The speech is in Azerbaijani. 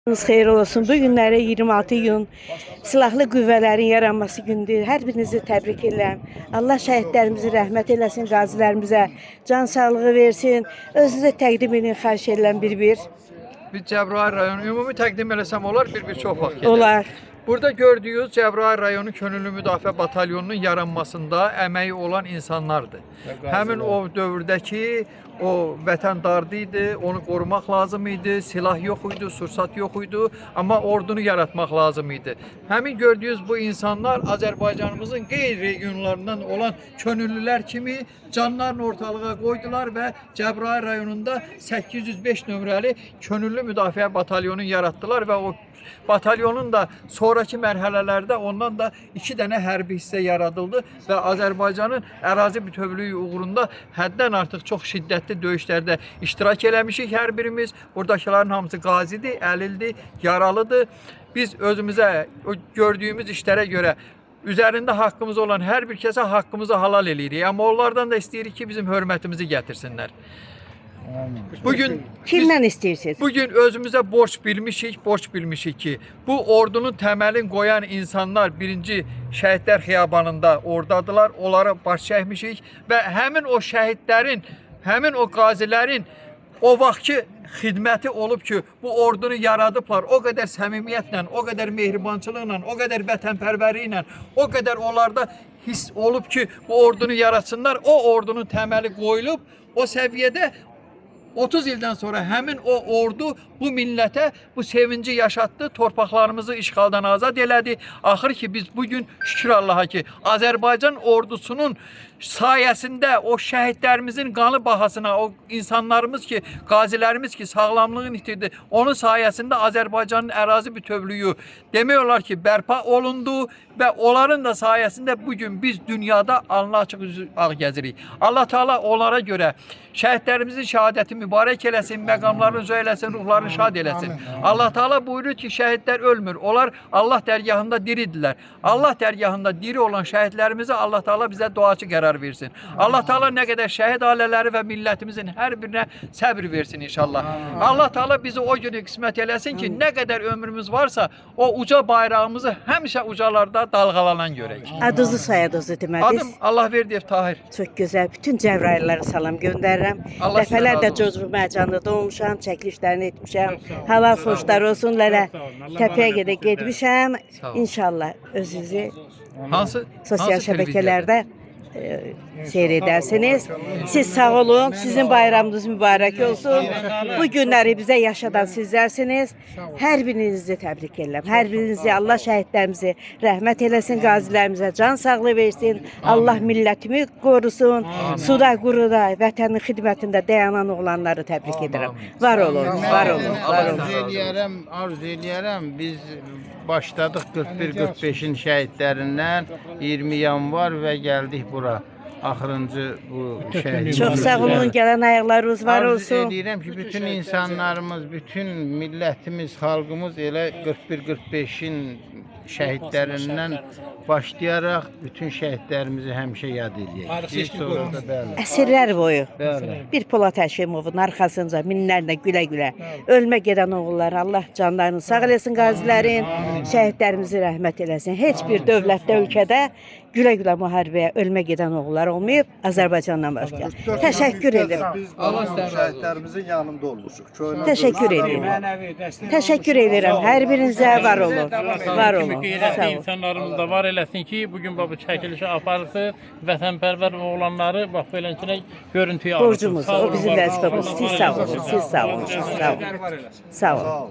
Gününüz xeyir olsun. Bu günləri 26 iyun Silahlı Qüvvələrin yaranması gündür. Hər birinizi təbrik edirəm. Allah şəhidlərimizi rəhmət eləsin, qazilərimizə can sağlığı versin. Özünüzə təqdim edin, xahiş edirəm bir-bir. Biz Cəbrayıl rayonu ümumi təqdim eləsəm olar, bir-bir çox vaxt gedər. Olar. Burada gördüyünüz Cəbrayıl rayonu Könüllü Müdafiə Batalyonunun yaranmasında əməyi olan insanlardır. Həmin o dövrdəki o vətən dardı idi, onu qorumaq lazım idi, silah yox idi, sursat yox idi, amma ordunu yaratmaq lazım idi. Həmin gördüyünüz bu insanlar Azərbaycanımızın qeyri-regionlarından olan könüllülər kimi canlarını ortalığa qoydular və Cəbrayıl rayonunda 805 nömrəli Könüllü Müdafiə Batalyonu yaratdılar və o batalyonun da sonraki mərhələlərdə ondan da 2 dənə hərbi hissə yaradıldı və Azərbaycanın ərazi bütövlüyü uğrunda həddən artıq çox şiddətli döyüşlərdə iştirak eləmişik hər birimiz. Buradakıların hamısı qazidir, əlildir, yaralıdır. Biz özümüzə o gördüyümüz işlərə görə üzərində haqqımız olan hər bir kəsə haqqımızı halal eləyirik. Amma onlardan da istəyirik ki, bizim hörmətimizi gətirsinlər. Bugün Kimdən istəyirsiniz? Bugün özümüzə borc bilmişik, borc bilmişik ki, bu ordunun təməlini qoyan insanlar birinci şəhidlər xiyabanında ordadılar, onlara baş çəkmişik və həmin o şəhidlərin, həmin o qazilərin o vaxtki xidməti olub ki, bu ordunu yaradıblar. O qədər səmimiyyətlə, o qədər mehribançılıqla, o qədər vətənpərvərliklə, o qədər onlarda hiss olub ki, bu ordunu yaratsınlar. O ordunun təməli qoyulub, o səviyyədə 30 ildən sonra həmin o ordu bu millətə bu sevinci yaşatdı, torpaqlarımızı işğaldan azad elədi. Axır ki biz bugün şükür Allaha ki Azərbaycan ordusunun sayəsində o şəhidlərimizin qanı bahasına o insanlarımız ki, qazilərimiz ki sağlamlığını itirdi. Onun sayəsində Azərbaycanın ərazi bütövlüyü demək olar ki bərpa olundu və onların da sayəsində bugün biz dünyada alnı açıq üzü ağ gəzirik. Allah Teala onlara görə şəhidlərimizin şəhadəti mübarək eləsin, məqamlarını uca eləsin, ruhlarını şad eləsin. Allah Teala buyurur ki, şəhidlər ölmür. Onlar Allah dərgahında diridirlər. Allah dərgahında diri olan şəhidlərimizi Allah Teala bizə duaçı qərar versin. Allah Teala nə qədər şəhid ailələri və millətimizin hər birinə səbir versin inşallah. Allah Teala bizi o günü qismət eləsin ki, nə qədər ömrümüz varsa o uca bayrağımızı həmişə ucalarda dalğalanan görək. Adınızı, soyadınızı demədiniz. Adım Allahverdiyev Tahir. Çox gözəl. Bütün Cəbrayıllara salam göndərirəm. Allah sizdən Dəfələrlə razı olsun. Cozbu Məcanında doğmuşam, çəkilişlərini etmişəm. Halal xoşlar olsun lələ. Təpəyə gedə getmişəm. Sağ olun. İnşallah özünüzü Hansı sosial hansı şəbəkələrdə seyr edərsiniz. Siz sağ olun. Sizin bayramınız mübarək olsun. Bu günləri bizə yaşadan sizlərsiniz. Hər birinizi təbrik edirəm. Hər birinizi Allah şəhidlərimizi rəhmət eləsin, qazilərimizə can sağlığı versin. Allah millətimi qorusun. Suda, quruda, vətənin xidmətində dayanan oğlanları təbrik edirəm. Var olun, var olun, var olun. Razı Arzu eləyərəm, arzu eləyərəm. Biz başladıq 41-45-in şəhidlərindən 20 yanvar və gəldik bura. Axırıncı bu şəhid. Çox sağ olun, gələn ayaqlarınız var Arzu olsun. eləyirəm ki, bütün insanlarımız, bütün millətimiz, xalqımız elə 41-45-in şəhidlərindən başlayaraq bütün şəhidlərimizi həmişə yad eləyək. Bir sonra da bəli. Əsrlər boyu. Bəli. Bir Polad Həşimovun arxasınca minlərlə gülə-gülə ölmə gedən oğullar Allah canlarını sağ eləsin qazilərin, şəhidlərimizi rəhmət eləsin. Heç bir dövlətdə, ölkədə gülə-gülə müharibəyə ölmə gedən oğullar olmayıb Azərbaycandan başqa. Təşəkkür edirəm. Biz Allah sizdən razı olsun. şəhidlərimizin yanında olmuşuq. Köynə Təşəkkür edirəm. Təşəkkür edirəm. Hər birinizə var olun. Var olun. Kimi qeyrətli Sağ olun. insanlarımız da var eləsin ki, bugün bax bu çəkilişi aparırsınız, vətənpərvər oğlanları bax beləsinə görüntüyə alırsınız. Borcumuz, Sağ o olun, bizim var olun. vəzifəmiz. Siz sağ olun. Siz sağ olun. Sağ olun. Sağ olun. Sağ olun.